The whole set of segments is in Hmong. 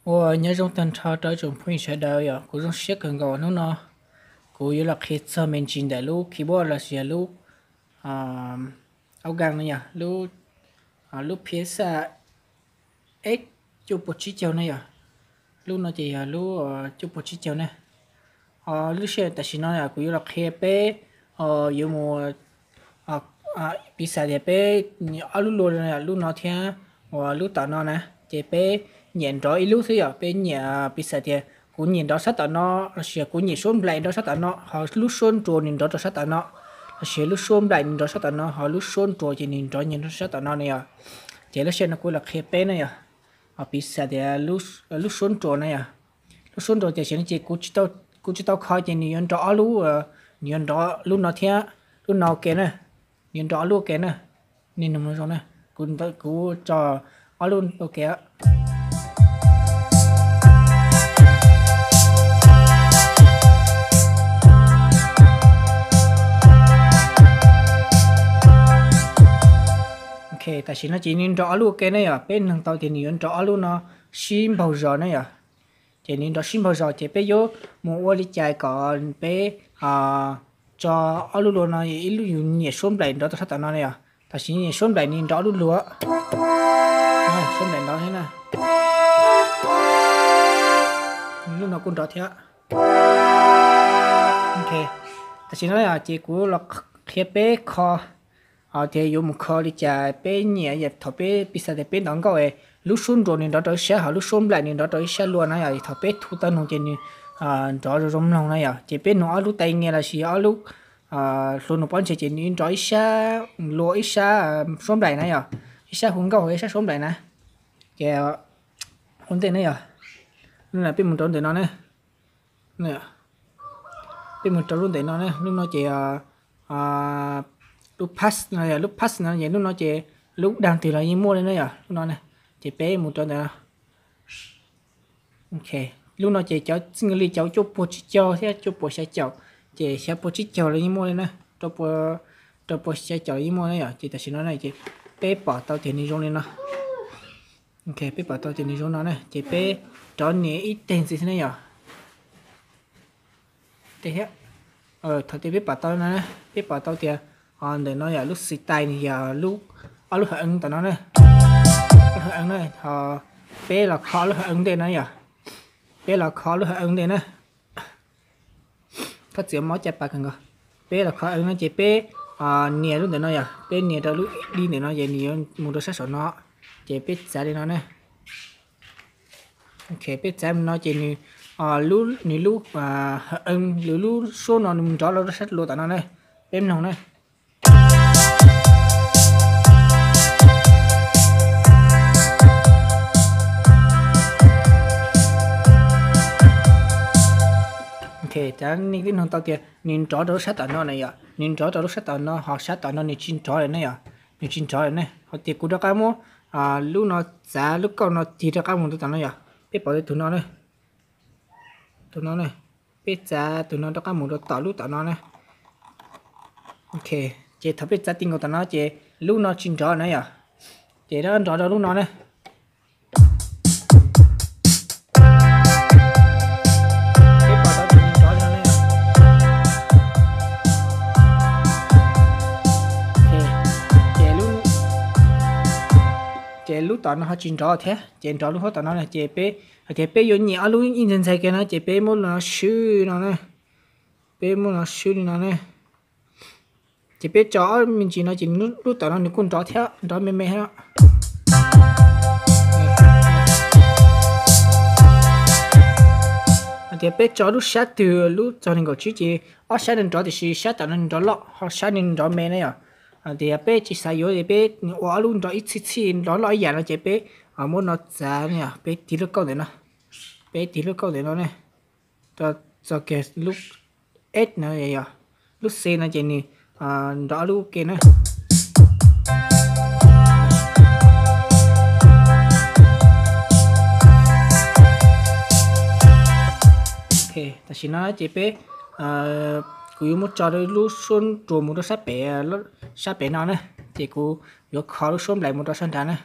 Ua nyob zoo tag nrho rau ib tsoom phooj ywg sawv daws yom, kuv zoo siab kawg nkaus hnub no kuv yuav los qhia txog me ntsis ntawm lub keyboard los sis lub organ no yom, lub, lub P S A X cuaj puas tsib caug na yom. Lub no ces yog lub cuaj puas tsib caug na. Ho lub sij hawm tam sim no kuv yuav los qhia peb yuav mus, piv xam tias peb ob lub lua, lub no thiab uas lub tom no na, ces peb nyiam nrov ib lub xwb yom. Peb nyiam, piv xam tias kuv nyiam nrov sab tom no, los sis kuv nyiam suab nplaim nrov sab tom no, ho lub suab nruas nws nrov rau sab tom no, los sis lub suab nplaim nws nrov sab tom no, ho lub suab nruas ces nws nrov nyias rau sab tom no na yom. Ces lub sij hawm no kuv los qhia peb na yom. Ho piv xam tias lub suab nruas na yom, lub suab nruas tiam sis no ces kuv tsis tau kho ces nws yuav nrov ob lub, nws yuav nrov lub no thiab lub no ua ke na, nws yuav nrov ob lub ua ke na. Nej mloog zoo na, kuv tso ob lub ua ke. Ok, tam sim no ces nws nrov ob lub ua ke na yom, peb mloog tau tias nws yuav nrov ob lub no sib npaug zos na yom. Ces nws nrov sib npaug zos ces peb yuav mus ua li cas kom peb tso ob lub lua no ib lub yus nyiam suab nplaim nrov rau sab tom no na yom. Tam sim nyiam suab nplaim nws nrov ob lub lua, suab nplaim nrov thiab na. Lub no kuj nrov thiab. Ok, tam sim no ces kuv los qhia peb kho tias yuav mus kho li cas peb nyiam yom. Thaum peb piv xam tias peb ntaus nkauj es lub suab nruas nws nrov rau ib sab, ho lub suab nplaim nws nrov rau ib sab lua na yom. Thaum peb thu tau noog ces nws nrov zoo zoo mloog na yom. Ces peb noog ob lub tai nge los sis ob lub hluas nraug pob ntseg ces nws nrov ib sab lua ib sab suab nplaim na yom, ib sab hu nkauj ib sab suab nplaim na. Ces ua ntej na yom, peb mus rau ntawm no na. Peb mus rau lub ntawm no na, lub no ces lub pass no, lub pass no ces lub no ces lub dag twg los yeej muaj li na yom, lub no na. Ces peb mus rau ntawm no. Ok, lub no ces cov txij nkaus li cov cuaj puas tsib caug thiab cuaj puas xya caum, ces xya puas tsib caug los yeej muaj li na, rau puas xya caum los yeej muaj na yom. Ces tam sim no na ces peb pom tau tias nws zoo li no. Ok, peb pom tau tias nws zoo no na ces peb rov nias ib teg ntxiv thiab na yom. Thaum tias peb pom tau no, peb pom tau tias ntawm no yog lub xis tais nws yog lub, ob lub hawv eev tom no na, ob lub hawv eev na. Ho peb los kho ob lub hawv eev ntej no yom, peb los kho ob lub hawv eev ntej na. Koj txiav mob caj pas kawg nkaus. Peb los kho eev no ces peb nias lub ntawm no yom, peb nias rau lub di ntawm no ces nws yuav mus rau sab saum no, ces peb txav li no na. Ok, peb txav li no ces nws, nws lub hawv eev, nws lub suab no nws nrov los rau sab lua tom no na. Peb mloog na. Ok, nej twb mloog tau tias nws nrov rau lub sab tom no na yom, nws nrov rau lub sab tom no, ho sab tom no nws tsis nrov lawm na yom, nws tsis nrov lawm na. Ho tias kuv rov qab muab lub no txav lub kauj no tig rov qab mus rau tom no yom, peb pom tus no na, tus no na, peb txav tus no rov qab mus rau tom lub tom no na. Ok, ces thaum peb txav ti nkaus tom no ces lub no tsis nrov na yom, ces rov nrov rau lub no na. Peb pom tau tias nws nrov li no na. Ces lub tom no ho tsis nrov thiab, ces nrov lub huab tom no na. Ces peb hais tias peb yuav nyiam ob lub ib ntxaig ntxaig kiag no ces peb muab no swb no na, peb muab no swb li no na. Ces peb tso ob me ntsis no ces lub tom no nws kuj nrov thiab, nrov me me thiab. Hais tias peb tso lub sab twg lub txog nees nkaum tsib ces ob sab nws nrov tiam sis sab tom no nws nrov loj ho sab nws nrov me na yom. Hais tias peb tsis xav yuav ces peb ua ob lub nrov ib txhij txhij nrov loj ib yam no ces peb muab no txav na yom, peb tig lub kauj ntawm no, peb tig lub kauj ntawm no ne, txog kiag lub S no, lub C no ces nws nrov ob lub ke na. Tam sim no ces peb, kuv yuav muab tso rau lub suab nruas mus rau sab pem, sab pem no na, ces kuv yuav kho lub suab nplaim mus rau sab nrad na.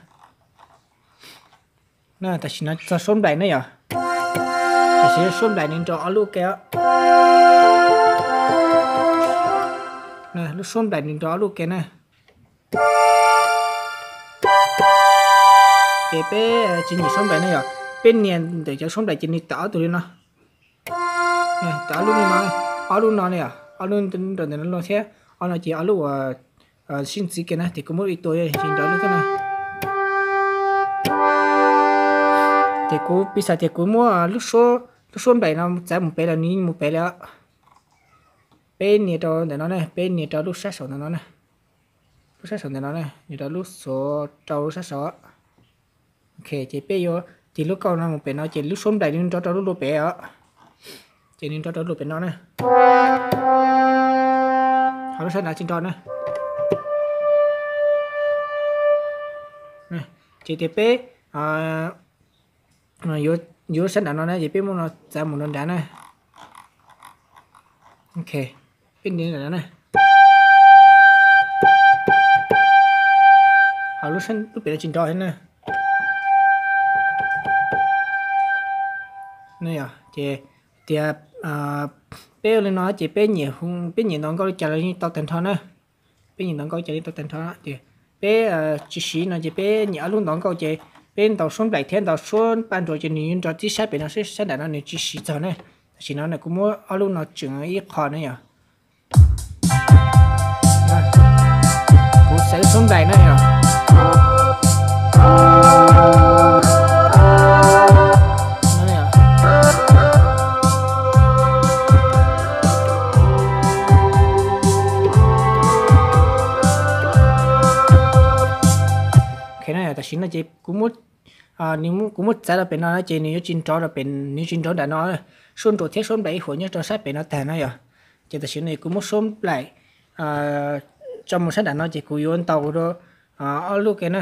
Tam sim no txog suab nplaim ne yom. Tam sim suab nplaim nws nrau ob lub ke. Lub suab nplaim nws nrau ob lub ke na. Ces peb tsis nyem suab nplaim ne yom, peb nias ntawm cov suab nplaim ces nws tawm ob tug li no. Tawm ob lub li no, ob lub no ne yom, ob lub nrau ntawm no los thiab ob no ces ob lub uas sib ntxiv ke na, ces kuv muab ib tua tsis nrau lub xwb na. Ces kuv piv xam tias kuv muab lub suab nplaim no txav mus pem los nws yeej mus pem li os. Peb nias rau ntawm no ne, peb nias rau lub sab saum ntawm no na. Lub sab saum ntawm no na, nias rau lub xov rau lub sab saum. Ok, ces peb yuav tig lub kauj no mus pem no ces lub suab nplaim nws nrau rau lub luag pem os. Ces nws nrau rau lub luag pem no na. Ho lub sab nrad tsis nrau na. Ces tias peb yuav sab nrad no na ces peb muab no txav mus rau nrad na. Ok, peb nti nrad na. Ho lub pem no tsis nrau thiab na. Ces tias peb ua li no ces peb nyiam, peb nyiam ntaus nkauj li cas los yeej tau tag nrho na. Peb nyiam ntaus nkauj cas li tau tag nrho. Ces peb tsis siv no ces peb nyiam ob lub ntaus nkauj ces peb ntaus suab nplaim thiab ntaus suab paj nruas ces nws yuav nrau tib sab pem no, sab nram no nws tsis siv txog ne. Tam sim no kuv muab ob lub no tseem ib qho ne yom. Kuv xaiv suab nplaim na yom. Ok, tam sim no ces kuv muab, kuv muab txav rau pem no ces nws yuav tsis nrov rau pem, nws yuav tsis nrov nram no. Suab nruas thiab suab nplaim ib huam nyob rau sab pem no tag no yom. Ces tam sim no kuv muab suab nplaim tso mus sab nram no ces kuv yuav ntaus rau ob lub ke na.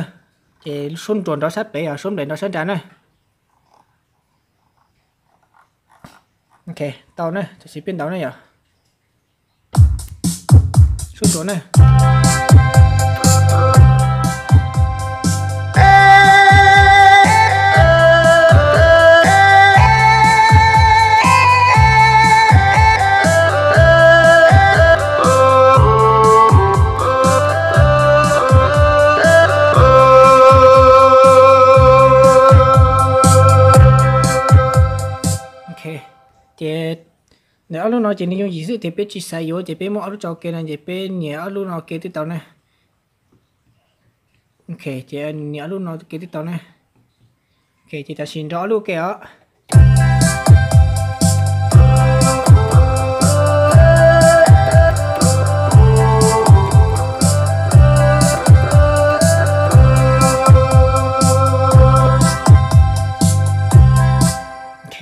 Ces suab nruas nrov sab pem, suab nplaim nrov sab nrad na. Ok, tau na, tam sim peb ntaus na yom. Suab nruas na. Ok, ces ntawm ob lub no ces nws yooj yim xwb, ces peb tsis xav yuav ces peb muab ob lub tso ke no ces peb nias ob lub no ke twb tau na. Ok, ces nias ob lub no ke twb tau na. Ok, ces tam sim nrau ob lub ke os. Ok,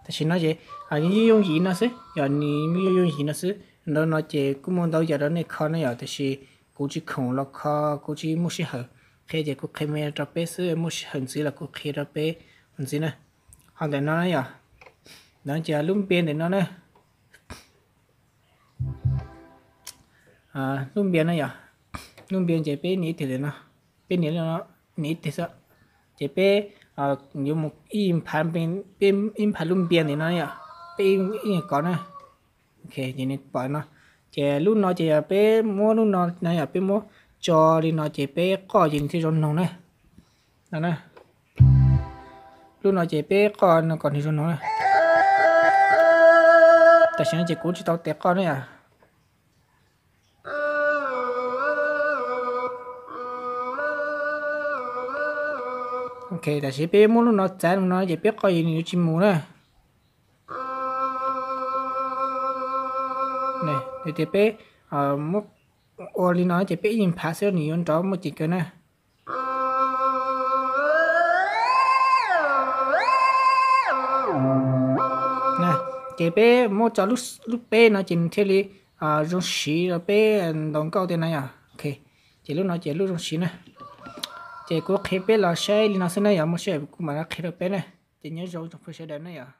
tam sim no ces yooj yim no xwb, yog nws yooj yooj yim no xwb. Ntawm no ces kuj muaj ntau yam rau nej kho ne yom, tiam sis kuv tsis khoom los kho, kuv tsis muaj sij hawm qhia ces kuv qhia me rau peb xwb, muaj sij hawm ntxiv los kuv qhia rau peb ntxiv na. Ho ntawm no na yom, ntawm no ces lub npias ntawm no na. Lub npias no yom, lub npias ces peb nias ib teg ntawm no, peb nias, nias ib teg xwb, ces peb yuav mus ib phav, peb ib phav lub npias ntawm no yom, peb ib nyuag kov na. Ok, ces nws pom no, ces lub no ces yog peb muab lub no na yom, peb muab tso li no ces peb qoj ces nws thiaj zoo noog na. No na, lub no ces peb qoj no kom nws zoo noog na. Tam sim no ces kuv tsis tau tes qoj na yom. Ok, tam sim peb muab lub no txav no ces peb qoj ces nws yuav tsis mus na. Tias peb muab ua li no ces peb ib nyuag phav xwb nws yuav nrov muaj ceem kawg na. Ces peb muab tso lub peb no ces nws thiaj li zoo siv rau peb ntaus nkauj tej no yom. Ok, ces lub no ces lub zoo siv na. Ces kuv qhia peb los saib li no xwb na yom, muaj sij hawm kuv mam li qhia rau peb na. Ces nyob zoo tsoom phooj ywg sawv daws na yom.